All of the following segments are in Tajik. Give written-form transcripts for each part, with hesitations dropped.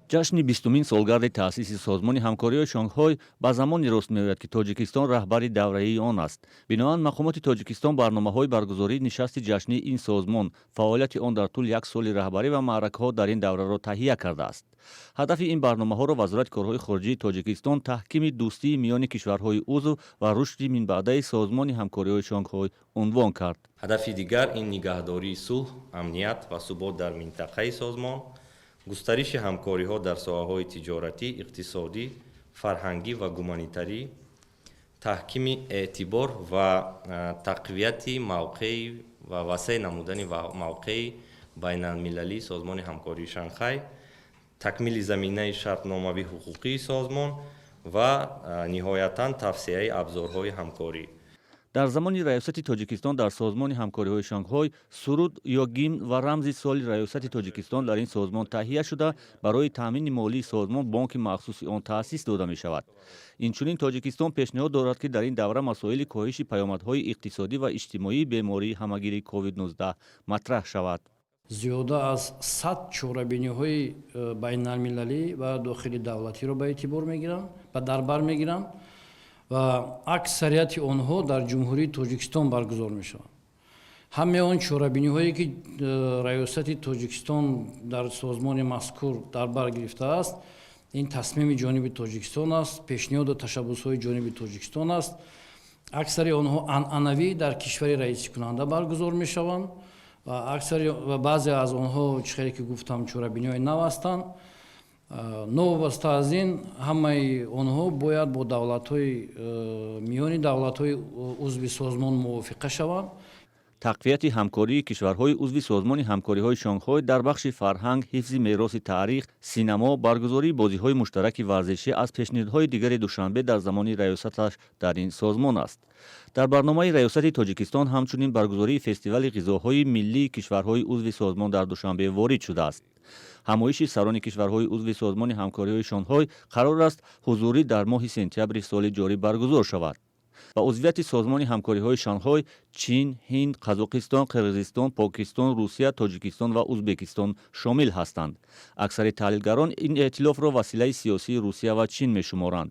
Ҷашни 20-умин солгарди таъсиси Созмони ҳамкориҳои Шанхой ба замоне рост меояд, ки Тоҷикистон раҳбари давраии он аст. Биноан, мақомоти Тоҷикистон барномаҳои баргузории нишасти ҷашнии ин созмон, фаъолияти он дар тӯли як соли раҳбарӣ ва маъракаҳо дар ин давраро таҳия кардааст. Ҳадафи ин барномаҳоро Вазорати корҳои хориҷии Тоҷикистон таҳкими дӯстии миёни кишварҳои узв ва рушди минбаъдаи Созмони ҳамкориҳои Шанхой унвон кард. Ҳадафи дигар ин нигаҳдории сулҳ, амният ва субот дар минтақаи созмон, густариши ҳамкориҳо дар соҳаҳои тиҷоратӣ, иқтисодӣ, фарҳангӣ ва гуманитарӣ, таҳкими эътибор ва тақвияти мавқеи ва васеъ намудани мавқеи байналмилалии Созмони ҳамкории Шанхай, такмили заминаи шартномавии ҳуқуқии созмон ва ниҳоятан тавсеаи абзорҳои ҳамкорӣ. Дар замони раёсати Тоҷикистон дар Созмони ҳамкориҳои Шанхой суруд ё гимн ва рамзи соли раёсати Тоҷикистон дар ин созмон таҳия шуда, барои таъмини молии созмон бонки махсуси он таъсис дода мешавад. Инчунин Тоҷикистон пешниҳод дорад, ки дар ин давра масоили коҳиши паёмадҳои иқтисодӣ ва иҷтимоии бемории ҳамагири COVID-19 матраҳ шавад. Зиёда аз 100 чорабиниҳои байналмилалӣ ва дохили давлатиро ба эътибор мегиранд ва дар бар мегиранд ва аксарияти онҳо дар Ҷумҳурии Тоҷикистон баргузор мешаванд. Ҳамаи он чорабиниҳое, ки раёсати Тоҷикистон дар созмони мазкур дар бар гирифтааст, ин тасмими ҷониби Тоҷикистон аст, пешниҳоду ташаббусҳои ҷониби Тоҷикистон аст. Аксари онҳо анъанавӣ дар кишвари раисикунанда баргузор мешаванд ва аксари ва баъзе аз онҳо, чӣ хеле ки гуфтам, чорабиниҳои нав ҳастанд. Новобаста аз ин, ҳамаи онҳо бояд бо давлатҳои миёни давлатҳои узви созмон мувофиқа шаванд. Тақвияти ҳамкории кишварҳои узви Созмони ҳамкориҳои Шанхой дар бахши фарҳанг, ҳифзи мероси таърих, синамо, баргузории бозиҳои муштараки варзишӣ аз пешниҳодҳои дигари Душанбе дар замони раёсаташ дар ин созмон аст. Дар барномаи раёсати Тоҷикистон ҳамчунин баргузории фестивали ғизоҳои миллии кишварҳои узви созмон дар Душанбе ворид шудааст. Ҳамоиши сарони кишварҳои узви Созмони ҳамкориҳои Шанхой қарор аст ҳузурӣ дар моҳи сентябри соли ҷорӣ баргузор шавад. Ба узвияти Созмони ҳамкориҳои Шанхой Чин, Ҳинд, Қазоқистон, Қирғизистон, Покистон, Русия, Тоҷикистон ва Узбекистон шомил ҳастанд. Аксари таҳлилгарон ин эътилофро василаи сиёсии Русия ва Чин мешуморанд.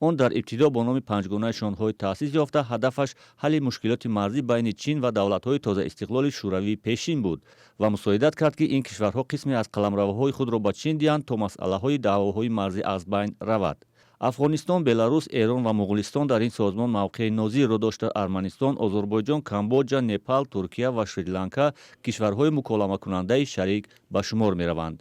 Он дар ибтидо бо номи Панҷгонаи Шанхой таъсис ёфта, ҳадафаш ҳалли мушкилоти марзӣ байни Чин ва давлатҳои тозаистиқлоли Шӯравии пешин буд ва мусоидат кард, ки ин кишварҳо қисме аз қаламравҳои худро ба Чин диҳанд, то масъалаҳои даъвоҳои марзӣ аз байн равад. Афғонистон, Беларус, Эрон ва Муғулистон дар ин созмон мавқеи нозирро дошта, Арманистон, Озарбойҷон, Камбоҷа, Непал, Туркия ва Шри-Ланка кишварҳои муколамакунандаи шарик ба шумор мераванд.